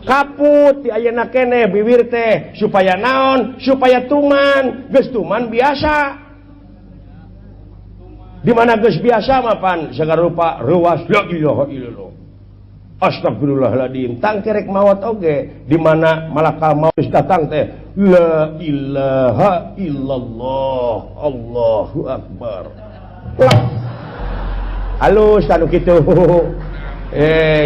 Kaput di ayeuna keneh bibir teh supaya naon? Supaya tuman. Geus tuman biasa. Di mana geus biasa mah pan sagala rupa reuwas, la ilaha illallah. Astagfirullahaladzim. Tangke rek maot oge di mana malakal maut geus datang teh la ilaha illallah, Allahu akbar. Plak. Halus anu kitu.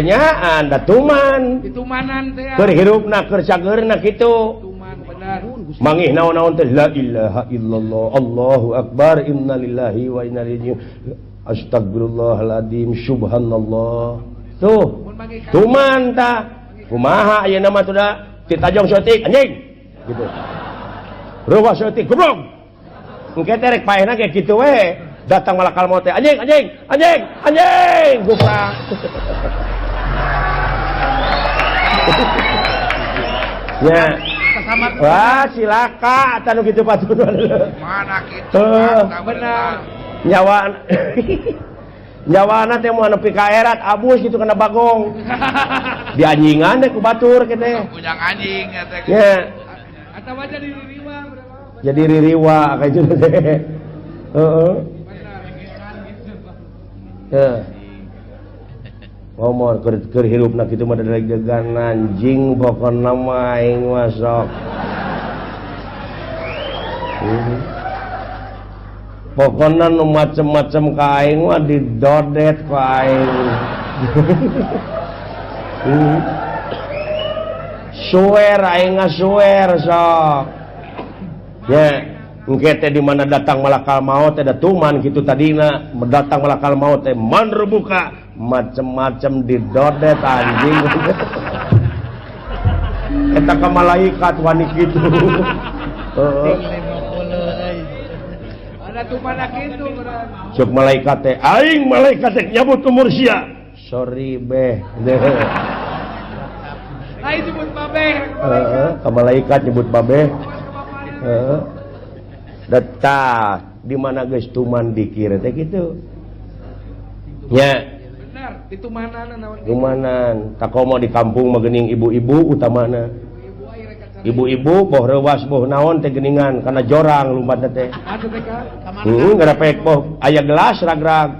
Nyaan da tuman. Ditumanan teh. Keur hirupna, keur cageurna kitu. Tuman benar. Mangih naon-naon teh la ilaha illallah, Allahu akbar, innalillahi wa inna ilaihi, astagfirullahaladzim, subhanallah. Tuh. Mun manggih Tuman tah. Kumaha ayeuna mah tuh da ditajong saeutik, anjing gitu. Reuwas saeutik, goblok. Engke teh rek paehna ge kitu we. Datang malakal maut teh anjing, anjing, anjing, anjing, guprak. Ya. Wah, cilaka atuh nu kitu patut. Mana kitu? Heuh. Benar. Nyawa nyawana teh moal nepi ka akhirat abus gitu kena bagong. Dianjingan deh ku batur kitu teh. Punya anjing ya teh. Ya. Atawa jadi ririwa berapa? Jadi ririwa kayak gitu teh. Heeh. Heuh. Ngomong keur hirupna kitu mah deg-degan anjing pokona mah aing mah sok. Pokona nu macem-macem ka aing mah didodet ku aing. Suwer aing ngasuwer sok. Ya, engke teh di mana datang malakal maut teh da tuman kitu tadina, datang malakal maut teh manrebuka macem-macem didodet anjing. Eta ka malaikat wani kitu. Heeh. Ada tumana kitu benar. Cuk malaikat teh, aing malaikat teh nyabut umur sia. Sorry beh. Lain nyebut babeh. Heeh, ka malaikat nyebut babeh. Heeh. Detah di mana geus tuman dikir teh kitu. Nya. Benar, ditumanan naon. Tumanan, takomo di kampung mah geuning ibu-ibu utamana. Ibu-ibu boh reuwas boh naon teh geuningan kana jorang lumpat teh. Atuh teh ka. Heeh, ngarepek boh aya gelas rag-rag.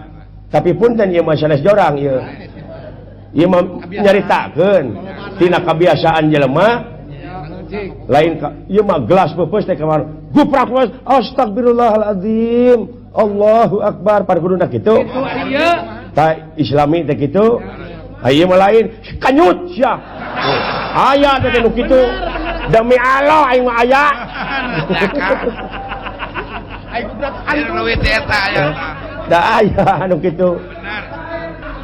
Tapi punten ieu mah sanes jorang ieu. Ieu mah nyaritakeun tina kabiasaan jelema lain ka ieu mah gelas peupeus teh kamar. Guprak gelas, astagfirullahaladzim. Allahu akbar par kuduna kitu. Itu ieu. Ta islami teh kitu. Ieu mah lain kanyut sia. Aya teh nu kitu. Demi Allah aing mah aya. Aing guprak anu leuwih teh eta aya. Da aya anu kitu. Benar.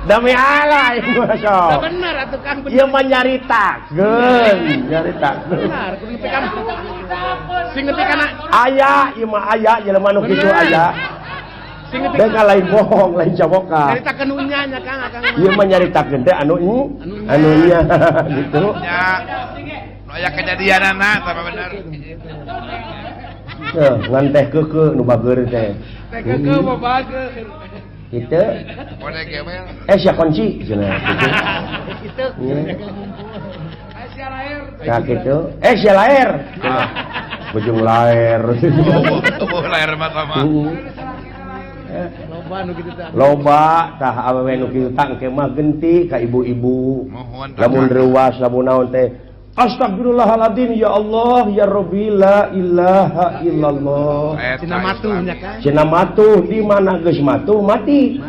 Demi Allah aing mah sok. Benar atuh Kang bener. Ieu mah nyaritakeun, nyaritakeun. Benar, kudu nepi ka sing nepi kana Aya ieu mah aya jelema nu kitu aya. Sing nepi Dek lain bohong, lain caboka. Nyaritakeun nu nya nya Kang, Akang. Ieu mah nyaritakeun teh anu anu nya gitu. Nya. Nu aya kejadianana tah bener. Heuh, ngan teh keukeuh nu bageur teh. Teh keukeuh mah bageur. Gitu. Kode gewel. Sia kunci cenah gitu. Gitu. Nya. Sia laer. Nah gitu. Sia laer. Bujung laer. Oh, laer mah sama. Loba nu kitu tah. Loba tah awewe nu kitu tah engke mah genti ka ibu-ibu. Mohon Lamun reuwas lamun naon teh astagfirullahaladzim ya Allah ya Rabbi la ilaha illallah. Cina matuh nya Kang. Cina matuh di mana geus matuh mati.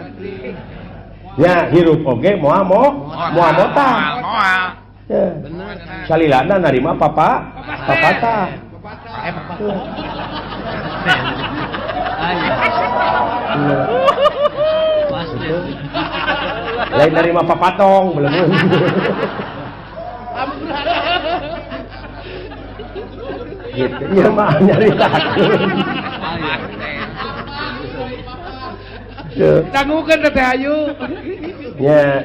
Ya hirup oge moal moal motah. Moal. Ya. Benar. Salilana narima papa papatah. Papa. Lain narima papatong belum. Gitu. Ieu mah nyaritakeun. Dangukeun teh Ayu. Nya.